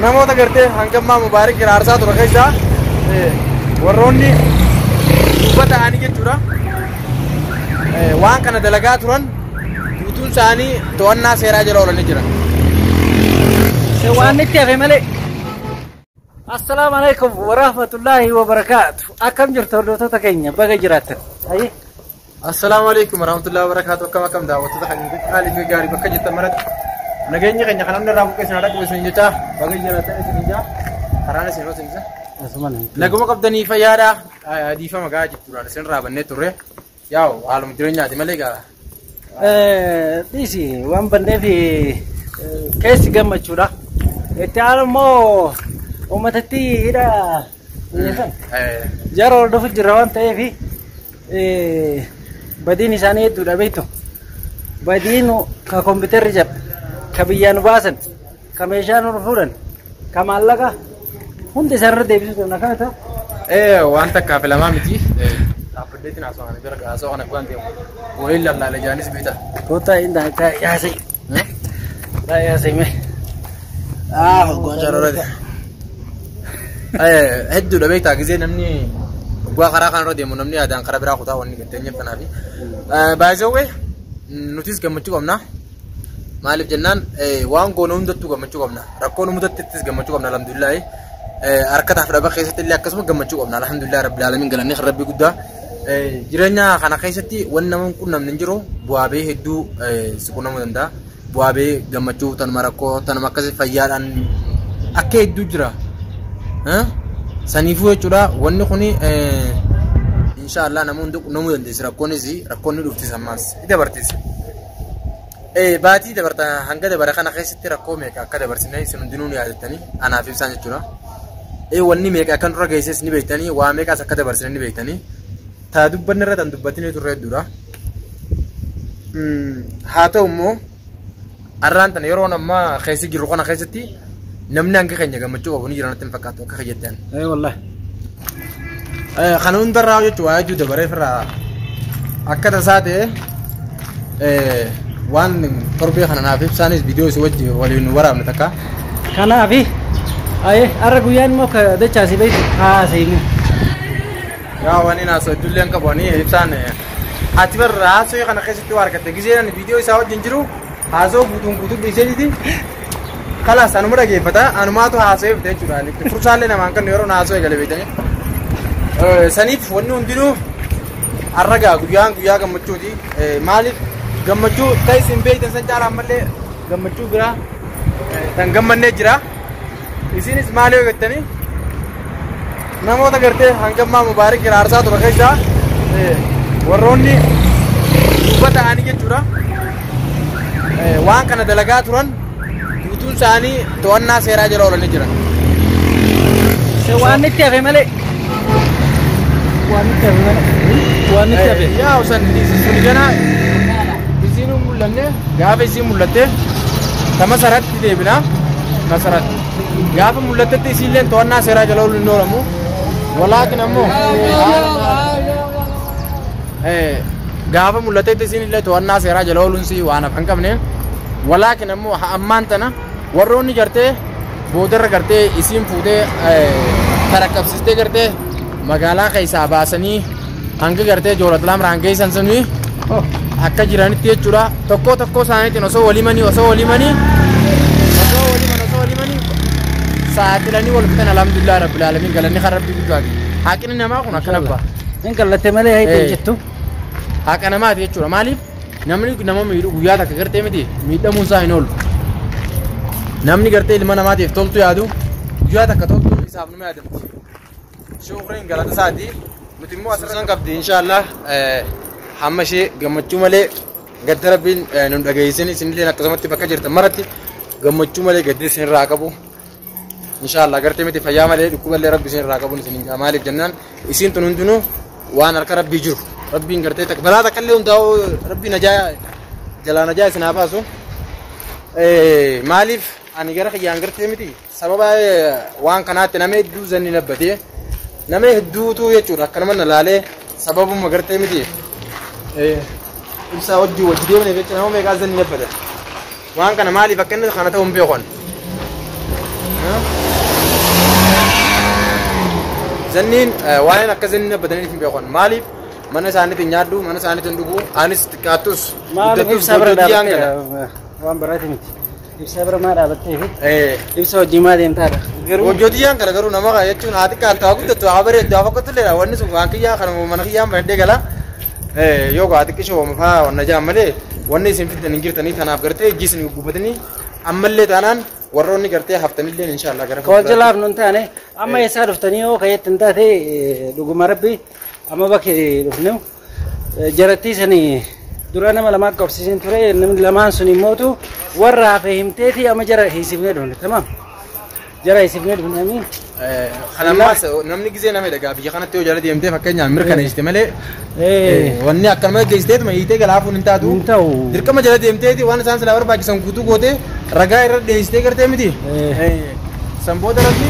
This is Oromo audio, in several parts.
Namoota gartee hangammaa Mubaarik hiraarsaa ture keessaa warroonni duuba ta'anii jechuudha. Waan kana dalagaa turan guutuun isaanii to'annaa seeraa jala oolanii jiran. Waan itti hafe malee. Assalaamu alaikum warahmatullaahi wabarakaatu. Akkam jirtu hordoftoota keenya baga jiraattan. Ayyee. Assalaamu alaikum warahmatullahi wabarakaatu. Akkam akkam daawwattoota keenya qaalii fi gaarii bakka jirtan maratti nageenya keenya kan namni irraa buqqee isin haadha isin jecha baga jiraattan isin ija karaan isin hoos isin naguma qabdanii fayyaadha dhiifama gaa jechuudhaan isin irraa bannee turre yaa'u haaluma jireenyaati malee gaa. Dhiisi waan banneef keessi gammachuudha. Itti aanu immoo uummatatti hidha jara hordofu jira waan ta'eef badiin isaanii hedduudha beektu. Badiin ka kompiitarri jabe, ka biyyaa nu baasan, ka meeshaa nu fuudhan, ka maallaqa hundi isaanirra deebisuu qabna kana ta'u. Waan takkaaf lamaa miti. Dhaabbateetiin haasawaan bira haasawaa kana waan deemu. Waliin lallaale jaanis beekta. Kottaa inni yaasee. Yaasee mee. Hoggaan jaalala. Hedduudha beektaa gisee namni waggaa karaa kanarra deemu namni yaadaan karaa biraa kutaa wanni gatteenyeef kanaafi. Baay'isawwee nutis gammachuu qabna. Maaliif jennaan waan goone hundattuu gammachuu qabna. Rakkoon mudattettis gammachuu qabna alhamdulillahi. Harka taaf dhaba keessatti illee akkasuma gammachuu qabna alhamdulillahi rabbil aalamiin galanni kan rabbii guddaa. Jireenya kana keessatti wanni nama hin qunnamne hin jiru bu'aa bahii hedduu si qunnamuu danda'a. Bu'aa bahii gammachuu tanuma rakkoo tanuma akkasii fayyaadhaan akka hedduu jira. Saniifuu jechuudha wanni kuni inshaallah nama hunda qunnamuu dandeessi rakkoonis rakkoonni dhuftis ammaas ni dabartis. Baatii dabarta hanga dabara kana keessatti rakkoo meeqa akka dabarsine isin hundinuu ni yaadattanii anaaf ibsaan jechuudha. Wanni meeqa akka nurra geesses ni beektanii waa meeqas akka dabarsine ni beektanii. Taa dubbanni irra tan dubbatinee turre hedduudha. Haa ta'u immoo har'aan tana yeroo ammaa keessa jirru kana keessatti namni hanga keenya gammachuu qabu ni jira natti hin fakkaatu akka jettan. Wallahi. Kana hundarraa jechuun waa hedduu dabaree irraa akka tasaa ta'e waan torbee kana naaf ibsaanis viidiyoo isii wajjin waliin waraabne takka. Kanaafi har'a guyyaan immoo dachaasi beektu haasa'inu. Yaa waan inni haasa'u iddullee hin qabu ani ibsaan ati barra haasa'u kana keessatti waa argatte gisee ani viidiyoo isaa wajjin jiru haasa'u guutuun guutuu dhiiseeti. Kalaas anuma dhageeffata anumaatu haasa'ee bite jechuudha. Fursaallee namaan kan yeroo haasa'u eegale beektanii. Saniif wanni hundinuu har'a gaa guyyaan guyyaa gammachuuti. Maaliif gammachuu ta'e isin beektan san caalaa ammallee gammachuu biraa tan gammannee jira. Isinis maal yoo jettanii namoota gartee hangammaa Mubaarik hiraarsaa ture keessaa warroonni duuba ta'anii jechuudha. Waan kana dalagaa turan guutuun isaanii to'annaa seeraa jala oolanii jiran. Waan itti hafe malee. Waan itti hafe malee. Waan itti hafe. Yaa san suni gana isiin hin mul'anne gaafa isiin mul'atte ta masaratti deebina masaratti. Gaafa mul'attetti isiilleen to'annaa seeraa jala ooluun hin oolamu. Walaakin ammoo gaafa mul'attetti isiin illee to'annaa seeraa jala ooluun si waan hafa hin qabne. Walaakin ammoo ammaan tana warroonni gartee boodarra gartee isiin fuutee taraqqabsiistee gartee magaalaa keessaa baasanii hanga gartee joolatlaam raangeessan suni akka jiranitti jechuudha. Tokko tokko isaaniitiin osoo walimanii osoo walimanii osoo waliman osoo walimanii saaxilanii wal fixan alhamdulillah rabbil aalamiin galanni kan rabbii guddaati. Haqni namaa kun akkana ba'a. Hin qallatte malee hayyu jettu. Haqa namaati jechuudha. Maaliif namni nama miidhu guyyaa takka gartee miti miidhamuun isaa hin oolu. Namni gartee ilma namaatiif toltu yaadu guyyaa takka toltu isaaf numa yaadamti. Shukriin galata isaati. Nuti immoo asirra qabdi inshaallah hamma ishee gammachuu malee gadda rabbiin nu dhageessin isinillee akkasumatti bakka jirtan maratti gammachuu malee gaddi isinirraa qabu. Inshaallah gartee miti fayyaa malee dhukkuballee rabbi isinirraa qabuun isin maaliif jennaan isiin tun hundinuu waan harka rabbii jiru. Rabbiin gartee takka balaa takka illee hundaa'u rabbiin najaa jalaa najaa isin haa baasu. Maaliif ani gara kiyyaan gartee miti sababa waan kanaatti nama hedduu zanni nabbatee nama hedduutu jechuudha akkanuma na laalee sababuma gartee miti ibsaa wajjin wajji deemne jecha nama meeqaa zanni nabbata. Waan kana maaliif akka inni kana ta'u hin beekan. Zanniin waan akka zanniin abbatanii hin beekan. Maaliif mana isaaniitiin nyaadhu, mana isaaniitiin dhugu, anis xiqqaattus Maaliif guddattus ibsaa bira gochootii hangana. dhaabattee waan biraati miti. Ibsaa bira maa dhaabattee fi ibsa hojii maa deemtaadha. Garuu Hojjootii hangana garuu nama kana jechuun haa xiqqaattu haa guddattu haa bareeddu haa fakkaattu illee wanni sun waan kiyyaa kana mana kiyyaan bareeddee gala. Yoo haa xiqqishoo faa wanna jaan malee wanni isin fiddan hin jirtanii tanaaf gartee ijji isin guggubatanii ammallee taanaan warroonni gartee haftanillee inshaallah gara Koojalaaf nun taane amma eessaa dhuftanii yoo ka'etti hin taate dhuguma rabbi amma bakkee dhufne jarattii sanii dura nama lamaa qabsiisin ture namni lamaan sun immootu warra hafe himteeti amma jara hiisifnee dhufne tamaam jara hiisifnee dhufne amiin. Kanammaas namni gizee nama dhagaa biyya kanatti yoo jala deemtee fakkeenyaaf mirkaneessite malee wanni akkanuma geessiteetuma hiitee galaafuun hin taatu. Hin ta'u. Dirqama jala deemteeti waan isaan silaa barbaachisan guutuu gootee ragaa irra dhiyeessitee gartee miti. San booda irratti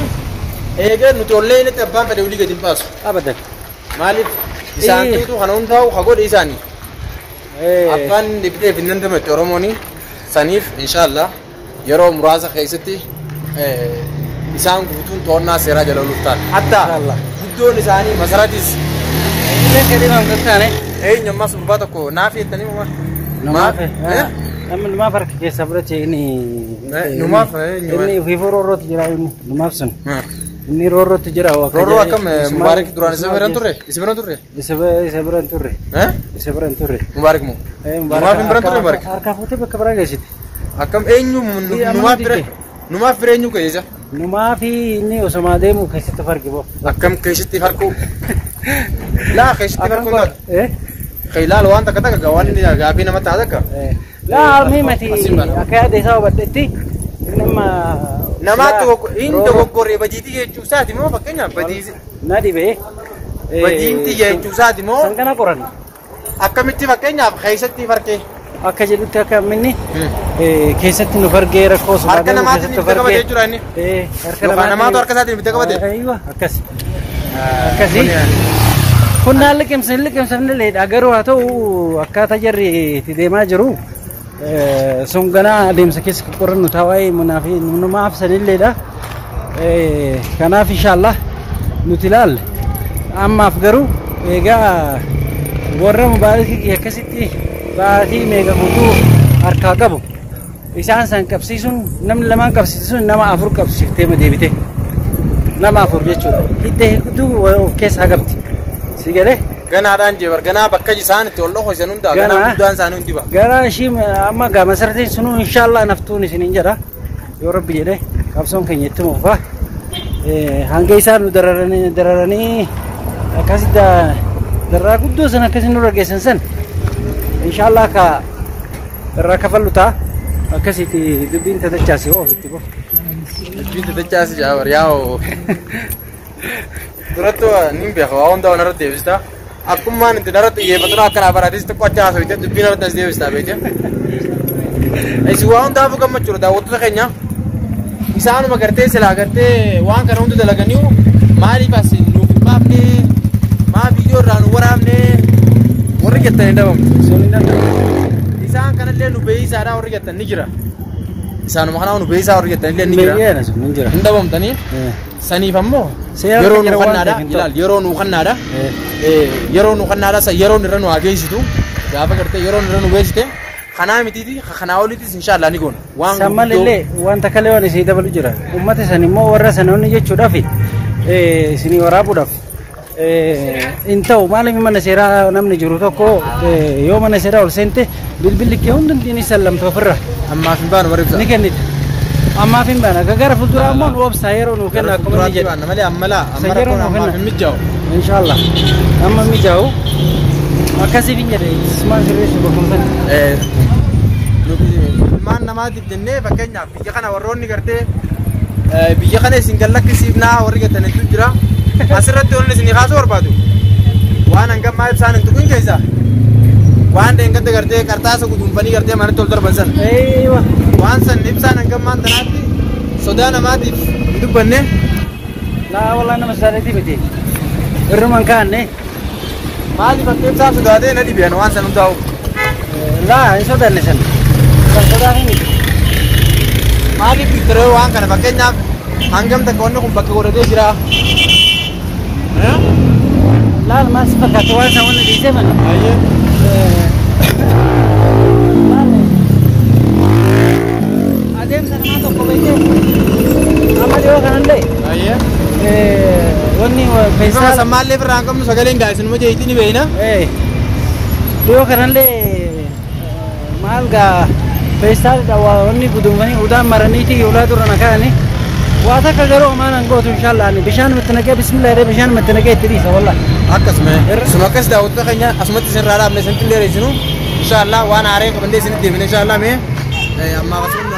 eegee nuti ollee inni abbaan fedhe olii gadi hin baasu. Abadan. Maaliif isaan tuutu kana hundaa'u ha godhe isaanii. Abbaan dhibdee fi dandamatti Oromooni saniif inshaallah yeroo muraasa keessatti isaan guutuun to'annaa seeraa jala ooluuf ta'a. Hatta Inshaallah. guddoon isaanii masaratis Illee kadhii waan kan taane. eenyu ammas gurbaa tokko naaf jettanii moo? Numaaf namni numaaf harka keessaa fudhache inni. Numaaf, eenyu? Inni ofii roorrootti jira inni numaaf sun. Inni roorrootti jira. Roorroo akkam Mubaarak duraan isa bira turre? Isa bira turre? Isa bira hin turre. Isa bira hin turre. Mubaarak moo? Numaaf hin bira turre Mubaarak? Harkaa fuutee bakka biraa geessite. Akkam eenyu numaaf bira numaaf bira eenyu keessa? Numaa fi inni osoma deemu keessatti fargi boo. Akkam keessatti farqu? Laa keessatti farqu hin taatu. Khilaal waan takka takka waan gaafii nama ta'a takka. Laa almii mati akka yaada isaa hubadhetti inni amma. Namaatti hin dogoggorre badiitii jechuu isaati moo fakkeenyaaf badii. Na dhibee. Badiinti jechuu isaati moo. San kana qoranna. Akkamitti fakkeenyaaf keessatti farqee. Akka jedhutti akka inni keessatti nu fargee rakkoo osoo Harka namaatiin bitee qabate jechuudha inni. Harka Yookaan namaatu harka isaatiin bitee qabate. Aywa akkas. Akkasi. Kun naan liqimsan liqimsan illeedha garuu haa ta'u akkaataa jarri itti deemaa jiru sun ganaa adeemsa keessa qorannu ta'a waa'ee munaa fi numaaf sanilleedha. Kanaaf inshaallah nuti ilaalle ammaaf garuu egaa warra mubaarakii akkasitti baatii meeqa guutuu harkaa qabu isaan san qabsiisuun namni lamaan qabsiisuun nama afur qabsiiftee deebite nama afur jechuudha hidda hedduu of keessaa qabdi si galee. Ganaadhaan jeebar ganaa bakka isaan itti ol dhokosan hundaa ganaa guddaan isaanii hundi ba'a. Gara ishii amma gaa masartiin sunuu inshaallah naftuun isiniin jedha yoo rabbi jedhe qabsoon keenya itti muufaa hanga isaan nu dararanii akkasitti darraa guddoo san akkasiin nurra geessan san inshaallah ka irraa kafallu ta'a akkasitti dubbiin tatachaasi hoo ofitti bo. Dubbiin tatachaasi jaabar yaa'u. Durattu ni beeka waa hundaa waan irratti deebista. Akkumaan itti narratti xiyyeeffatu akka naa baraatis xiqqoo achi haasawite dubbiin irratti as deebista beekte. Isin waa hundaafuu gammachuudha daawwattoota keenya. Isaanuma gartee silaa gartee waan kana hunda dalaganii maaliif as nuuf hin baafne maa biyyoo irraa nu waraabne warri jettan hin dhabamtu. Isaan kanallee nu beeyisaadhaa warri jettan ni jira. Isaanuma kanaa nu beeyisaa warri jettan illee ni jira. Hin dhabamtanii. Saniif ammoo yeroo nu kannaadha ilaal yeroo nu kannaadha yeroo nu kannaadha san yeroon irra nu haa geessitu gaafa gartee yeroon irra nu geessite kanaa mitiiti kanaa oliitis inshaallah ni goona. Waan San malallee wanta kalee waan isinii dabalu jira. Uummata san immoo warra sanoonni jechuudhaaf isinii waraabuudhaaf hin ta'u maaliif mana seeraa namni jiru tokko yoo mana seeraa ol seente bilbilli kee hundumti ni sallamta ofirra. Ammaaf hin baanu warri ibsa. Ni kennite. Ammaaf hin baana. Gara fuulduraa immoo nu obsaa yeroo nu kenna akkuma inni jedhe. Malee amma laa amma rakkoon ammaaf hin mijaa'u. Inshaallah. Amma mijaa'u. Akkasiif hin jedhe ismaan sirreessu bakkuma sana. Ilmaan namaatiif jennee fakkeenyaaf biyya kana warroonni gartee biyya kana isin gad lakkisiifnaa warri jettan hedduu jira. Asirratti wanni isin kaasuu barbaadu waan hangammaa ibsaan hin tuqin keessa waan deengatti gartee qarxaasa guduunfanii gartee manatti ol darban san. Waan san ibsaan hangammaan tanaatti sodaa namaatiif hin dubbanne. Laa walaa nama sodaatee miti. Irrumaan kaanne. Maaliif akka ibsaan sodaatee na dhibe waan san hundaa'u. Laa hin sodaanne san. San sodaatee miti. Maaliif bitiree waan kana fakkeenyaaf Hangam takka wanni kun bakka godhatee jira. Laal maal si fakkaata waan isaa wanni dhiisee mana. Adeemsa namaa tokko beekee amma dhiyoo kanallee wanni Bifa feestaala sammaallee birraa hin qabnu sagaleen gaa isinuma jeeyitii ni beeyna. Dhiyoo kanallee maal gaa feestaalidha wanni guduunfanii udaan maraniiti ulaa dura na kaa'anii waa takka garuu homaan an gootu inshaallah ani bishaan itti naqee bismillah jedhee bishaan itti naqee itti dhiisa wallahi. Akkasuma suma akkas daawwattoota keenya asumatti isin irraa dhaabne isinitti illee reessinu inshaallah waan haaree qabannee isinitti deebine inshaallah mee ammaa akkasuma.